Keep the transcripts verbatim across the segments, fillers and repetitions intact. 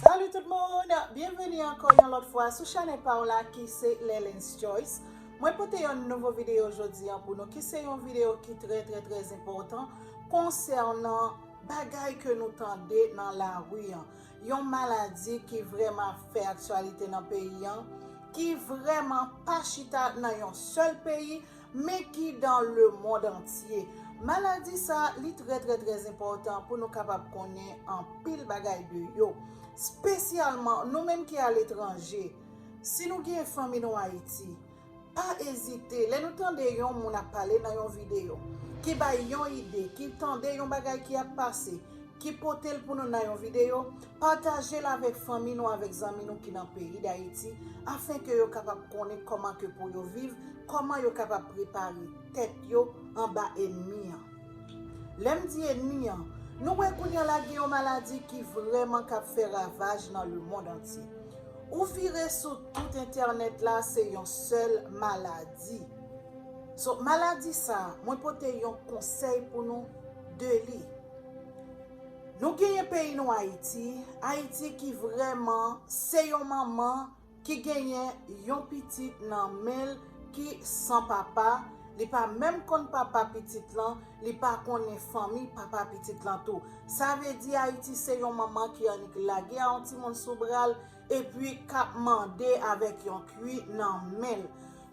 Salut tout moun! Byenveni ankò yon lòt fwa sou chanèl pa w la ki se Lelens Choice. Mwen pote yon nouvo videyo jodi an pou nou ki se yon videyo ki trè trè trè enpòtan konsènan bagay ke nou tande nan lari an. Yon maladi ki vrèman ap fè aktyalite nan peyi an, ki vrèman pa chita nan yon sèl peyi, men ki dans le monde entier. Maladi sa, li trè trè trè enpòtan pou nou kapab konnen anpil bagay de yo. Espesyalman nou menm ki aletranje. Si nou gen fanmi nou Ayiti, pa ezite, lè nou tande yon moun ap pale nan yon videyo, ki bay yon ide, ki tande yon bagay ki ap pase, ki pote l pou nou nan yon videyo, pataje l avèk fanmi nou, avèk zanmi nou ki nan peyi Dayiti, afenke yo kapab konnen kòman ke pou yo viv, kòman yo kapab prepare tèt yo anba ènmi an. Lè m di ènmi an, nou wè kounye a la gen yon maladi ki vrèman k ap fè ravaj nan le monde entier. Ou vire sou tout entènèt la, se yon sèl maladi. So, maladi sa, mwen pote yon konsèy pou nou de li. Nou genyen peyi nou Ayiti, Ayiti ki vrèman se yon manman ki genyen yon pitit nan men l ki san papa, li pa menm konn papa pitit lan, li pa konnen fanmi papa pitit lan tou. Sa vle di Ayiti se yon manman ki annik lage a yon timoun sou bra l, epi k ap mande avèk yon kwi nan men l.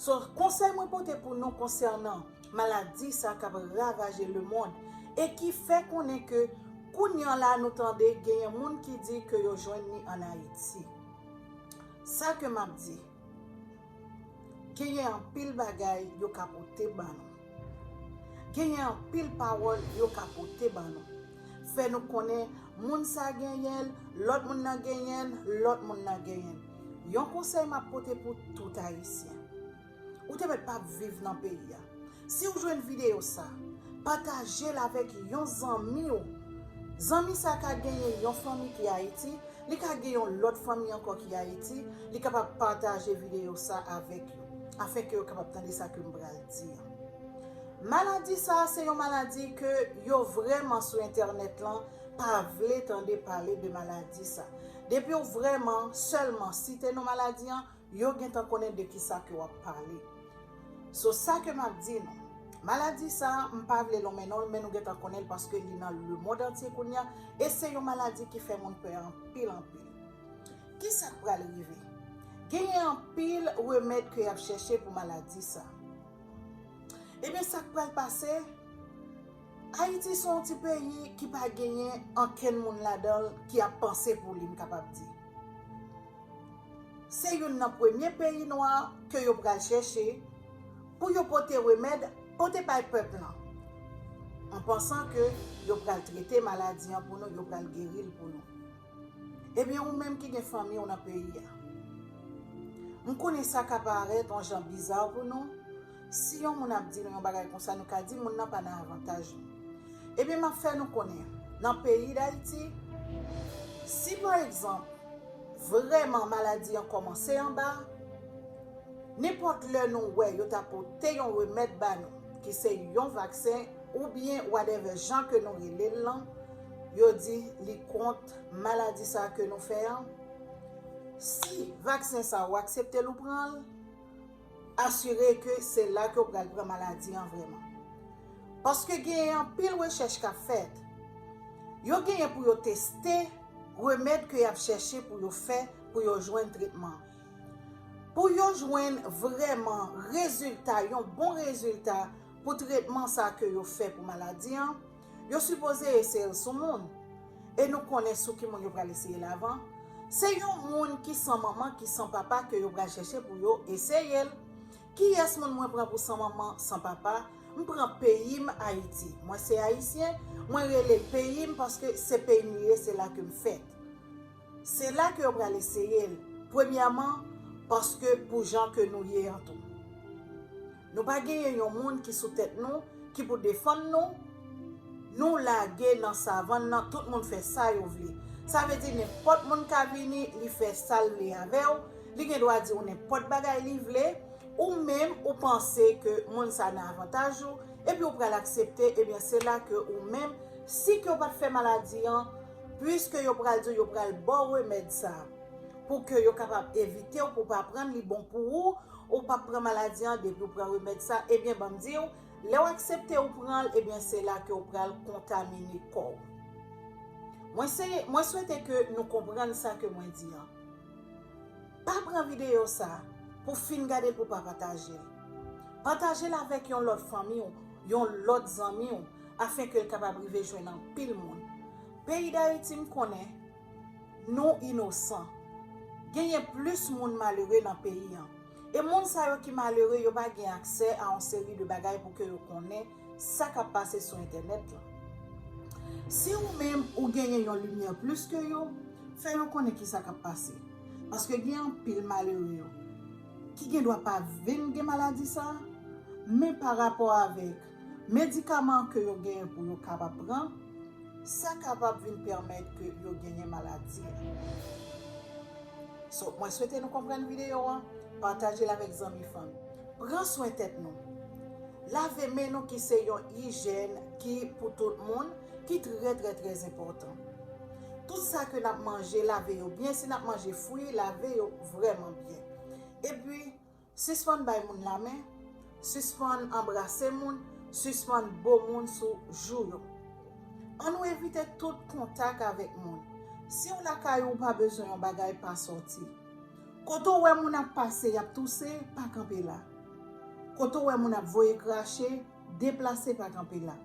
So, konsèy mwen pote pou nou konsènan maladi sa k ap ravaje lemonn e ki fè konnen ke kounye a la nou tande genyen moun ki di ke yo jwenn li ann Ayiti. Sa ke m ap di, genyen anpil bagay yo ka pote ban nou. Genyen anpil pawòl yo ka pote ban nou. Fè nou konnen moun sa genyen l, lòt moun nan genyen l, lòt moun nan genyen l. Yon konsèy m ap pote pou tout Ayisyen. Ou te mèt p ap viv nan peyi a. Si w jwenn videyo sa, pataje l avèk yon zanmi w. Zanmi sa ka genyen yon fanmi ki Ayiti, li ka gen yon lòt fanmi ankò ki Ayiti, li kapab pataje videyo sa avèk yo, afenke yo kapab tande sa ke m pral di an. Maladi sa a se yon maladi ke yo vrèman sou entènèt lan pa vle tande pale de maladi sa. Depi w vrèman sèlman site non maladi an, yo gentan konnen de kisa ke w ap pale. So, sa ke m ap di nou, maladi sa a, m pa vle lonmen non l, men nou gentan konnen l paske li nan lemonn antye kounye a, e se yon maladi ki fè moun pè anpil, anpil. Kisa k pral rive? Genyen anpil remèd ke y ap chèche pou maladi sa. Ebyen, sa k pral pase? Ayiti se yon ti peyi ki pa genyen ankenn moun ladan l ki ap panse pou li, m kapab di. Se youn nan premye peyi nwa ke yo pral chèche pou yo pote remèd, pote bay pèp lan, an pansan ke yo pral trete maladi an pou nou, yo pral geri l pou nou. Ebyen, ou menm ki gen fanmi w nan peyi a, m konnen sa ka parèt yon jan biza pou nou. Si yon moun ap di nou yon bagay konsa, nou ka di moun nan pa nan avantaj nou. Ebyen, m ap fè nou konnen, nan peyi Dayiti, si pa egzanp, vrèman maladi an kòmanse anba, nenpòt lè nou wè yo ta pote yon remèd ba nou, ki se yon vaksen oubyen whatever jan ke nou rele l lan, yo di li kont maladi sa ke nou fè an. Si vaksen sa ou aksepte l ou pran l, asire ke se la ke w pral pran maladi an vrèman. Paske genyen anpil rechèch k ap fèt. Yo genyen pou yo teste remèd ke y ap chèche pou yo fè pou yo jwenn tretman. Pou yo jwenn vrèman rezilta, yon bon rezilta pou tretman sa ke yo fè pou maladi an, yo sipoze eseye l sou moun. E nou konnen sou ki moun yo pral eseye l avan. Se yon moun ki san manman, ki san papa ke yo pral chèche pou yo eseye l. Kiyès moun mwen pran pou san manman, san papa? M pran peyi m, Ayiti. Mwen se Ayisyen, mwen rele l peyi m paske se peyi m li ye, se la ke m fèt. Se la ke yo pral eseye l. Premyèman, paske pou jan ke nou ye an tou. Nou pa genyen yon moun ki sou tèt nou, ki pou defann nou. Nou lage nan savann nan, tout moun fè sa yo vle. Sa vle di nenpòt moun ka vini, li fè sa l vle avè w, li gen dwa di w nenpòt bagay li vle, ou menm ou panse ke moun sa nan avantaj ou, epi ou pral aksepte, ebyen se la ke ou menm, si ke w pa t fè maladi an, Piske yo pral di w yo pral ba w remèd sa pou ke yo kapab evite w pou w pa pran l, li bon pou ou, ou p ap pran maladi an depi w pran remèd sa, ebyen, ban m di w, lè w aksepte w pran l, ebyen, se la ke w pral kontamine kò w. Mwen se, mwen swete ke nou konprann sa ke mwen di an. Pa pran videyo sa pou fin gade l pou pa pataje l. Pataje l avèk yon lòt fanmi w, yon lòt zanmi w, afen ke l kapab rive jwenn anpil moun. Peyi Dayiti, m konnen nou inosan. Genyen plis moun malere nan peyi an. E moun sa yo ki malere, yo pa gen aksè a yon seri de bagay pou ke yo konnen sa k ap pase sou entènèt la. Si ou menm ou genyen yon limyè plis ke yo, fè yo konnen ki sa k ap pase. Paske gen anpil malere yo ki gen dwa pa vin gen maladi sa, men pa rapò avèk medikaman ke yo genyen pou yo kapab pran, sa kapab vin pèmèt ke yo genyen maladi a. So, mwen swete nou konprann videyo an, pataje l avèk zanmi, fanmi. Pran swen tèt nou. Lave men nou ki se yon ijèn ki pou tout moun, ki trè, trè, trè enpòtan. Tout sa ke n ap manje, lave yo byen. Si n ap manje fwi, lave yo vrèman byen. Epi, sispann bay moun lamen, sispann anbrase moun, sispann bo moun sou jou yo. An nou evite tout kontak avèk moun. Si w lakay ou, ou pa bezwen yon bagay, pa sòti. Kote w wè moun ap pase, y ap touse, pa kanpe la. Kote w wè moun ap voye krache, deplase, pa kanpe la.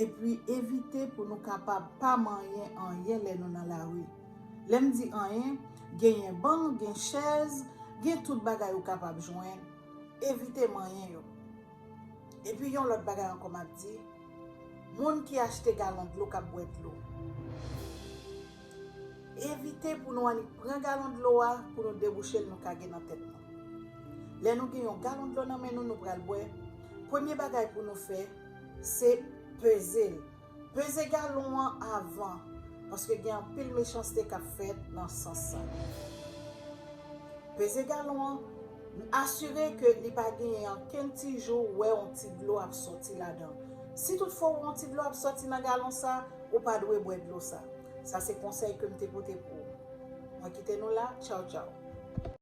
Epi evite pou nou kapab pa manyen anyen lè nou nan lari. Lè m di anyen, genyen ban, gen chèz, gen tout bagay ou kapab jwenn. Evite manyen yo. Epi yon lòt bagay ankò m ap di, moun ki achte galon dlo k ap bwè dlo. Evite pou nou annik pran galon dlo a pou nou debouche l, nou kage nan tèt nou. Lè nou gen yon galon dlo nan men nou, nou pral bwè, premye bagay pou nou fè, se peze l. Peze galon an avan, paske gen anpil mechanste k ap fèt nan sans sa. Peze galon an, asire ke li pa genyen ankenn ti jou ou wè yon ti dlo ap sòti ladan. Si toutfwa ou wè yon ti dlo ap sòti nan galon sa, ou pa dwe bwè dlo sa. Sa se konsèy ke m te pote pou ou. Mwen kite nou la, tchaw tchaw.